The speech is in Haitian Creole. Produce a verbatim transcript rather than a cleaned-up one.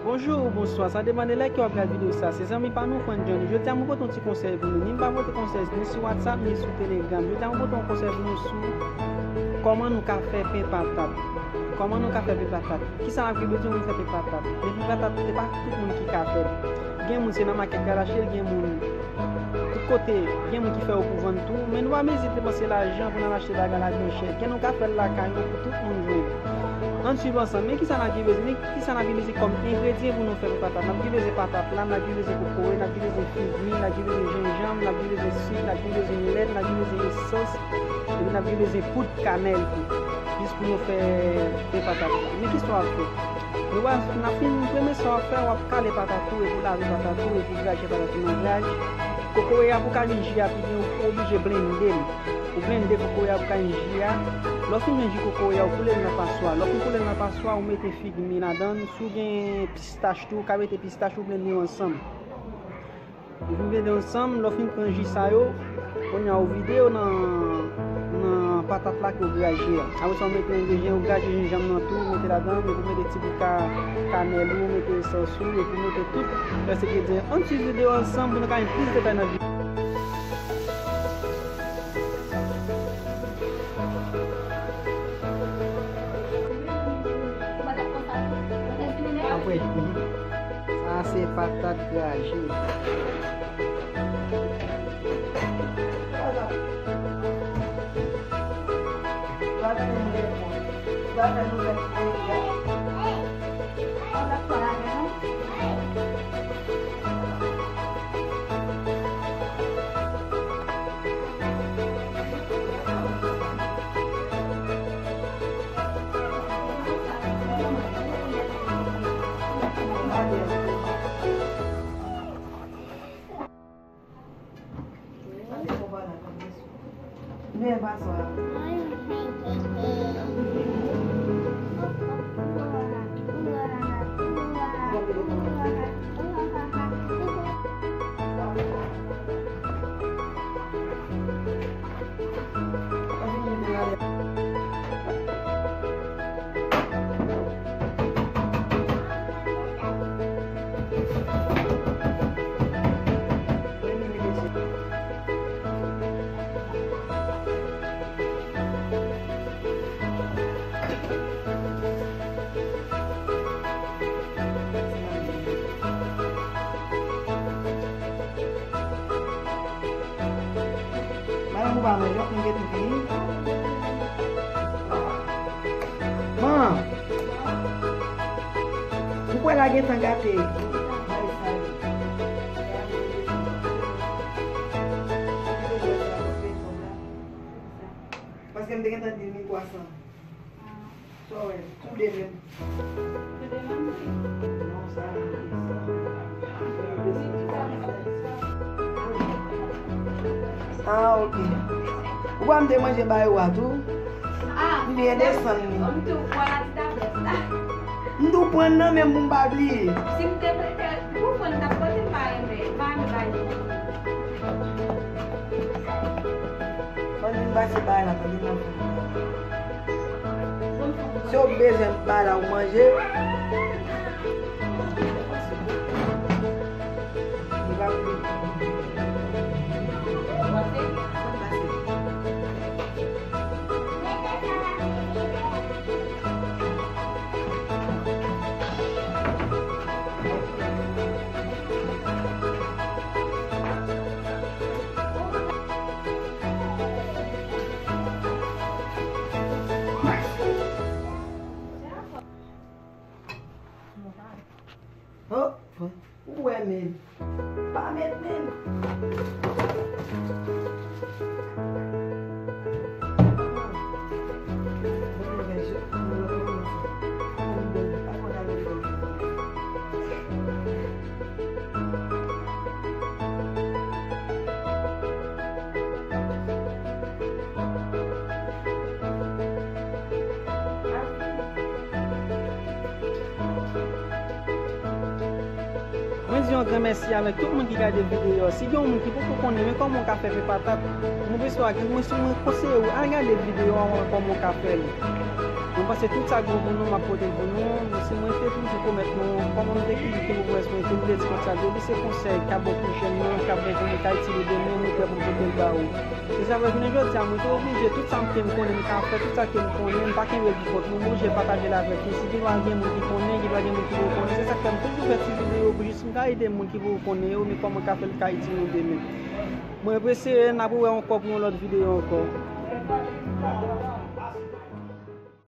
Bonjou ou bonswa, sa depann de lè ke w ap gade videyo sa. Se zanmi pa nou, Frank Johnny. Jodi a, mwen pote yon ti konsèy pou nou. Ni m pa pote konsèy ni sou WhatsApp, ni sou Telegram. Jodi a, mwen pote yon konsèy pou nou sou kòman nou ka fè pen patat. Kòman nou ka fè pen patat? Kisa n ap gen bezwen pou n fè pen patat? Men pen patat, se pa tout moun ki ka fè l. Gen moun, se nan makèt y al achte l, gen moun tout kote, gen moun ki fè yo pou vann tou, men nou pa bezwen depanse lajan pou n al achte bagay la byen chè. Gen nou ka fè l lakay nou pou tout moun jwenn. Ann swiv ansanm, men kisa n ap gen bezwen, men kisa n ap gen bezwen kòm engredyan pou nou fè pou patat? N ap gen bezwen patat la, n ap gen bezwen kokoye, n ap gen bezwen figi, n ap gen bezwen jenjanm, n ap gen bezwen sik, n ap gen bezwen lèt, n ap gen bezwen esans, epi n ap gen bezwen poud kanèl tou, jis pou nou fè, fè patat la. Men kisa w ap fè? Nou va, n ap fin premye sa w ap fè, w ap kale patat ou, epi w lave patat ou, epi w graje patat ou nan graj. Kokoye a pou ka vin ji a pi byen, ou oblije blende l. Ou blende kokoye a pou ka vin ji a. Lè w fin jwenn ji kokoye a, ou koule l nan paswa. Lè w fin koule l nan paswa, ou mete figi mi ladan l. Si w gen pistach tou, ou ka mete pistach ou blende yo ansanm. Ou vin blende ansanm, lè w fin pran ji sa yo, kounye a ou vide yo nan, nan patat la ke w graje a. Apre sa, ou mete engredyan, ou graje jenjanm nan tou, ou mete ladan, epi ou mete ti bout ka, kanèl ou, ou mete esans ou, epi ou mete tout rès engredyan. Ann swiv videyo ansanm pou nou ka jwenn plis detay nan videyo. Apre, sa se patat graje. Madanm, ou pa manje, m gentan fini. Man! Ou kwè la gentan gate? Paske m te gentan di l mil twa san. Sa w wè, tou de menm. Tou de menm, wi. Non, sa, sa. Ah, ok. Ou pa m te manje ba yo a tou? Ah, m byen desann li. M tou pran la ti tablet la. M tou pran nan men m pou m pa bliye. Si m te mete pou pran, m t ap pote m pa renmen, m pa renmen ba yo. Ann vin pase bay la, tande nan fon. Si w bezwen bay la, ou manje. Li pa vle. Oh, ou wè men. Pa met men. Mwen di yon gran mèsi avèk tout moun ki gade videyo a. Si gen yon moun ki poko konnen men kòman w ka fè pen patat, mwen bezwen gen mwen, si mwen konseye w, al gade videyo a, wè kòman w ka fè l. Mwen panse tout sa k bon pou nou, m ap pote l pou nou. Si mwen te toujou pwomèt nou Kòman m te ki, ki mwen, mwen te vle di konsa, depi se konsèy k ap bon pou jèn nan, k ap bon pou nou, k ap itil ou demen, mwen prè pou m pote l ba ou. Se sa fè jounen jodi a, mwen te oblije, tout sa m te m konnen m ka fè, tout sa ke m konnen, m pa kenbe l pou kont mwen, mwen oblije pataje l avèk nou. Si gendwa gen moun ki konnen, gendwa gen moun ki poko konnen. Se sa k fè m toujou fè ti videyo pou jis m ka ede moun ki poko konnen yo, men kòman ka fè l ka itil nou demen. Mwen prese, n ap wè ankò pou yon lòt videyo ankò.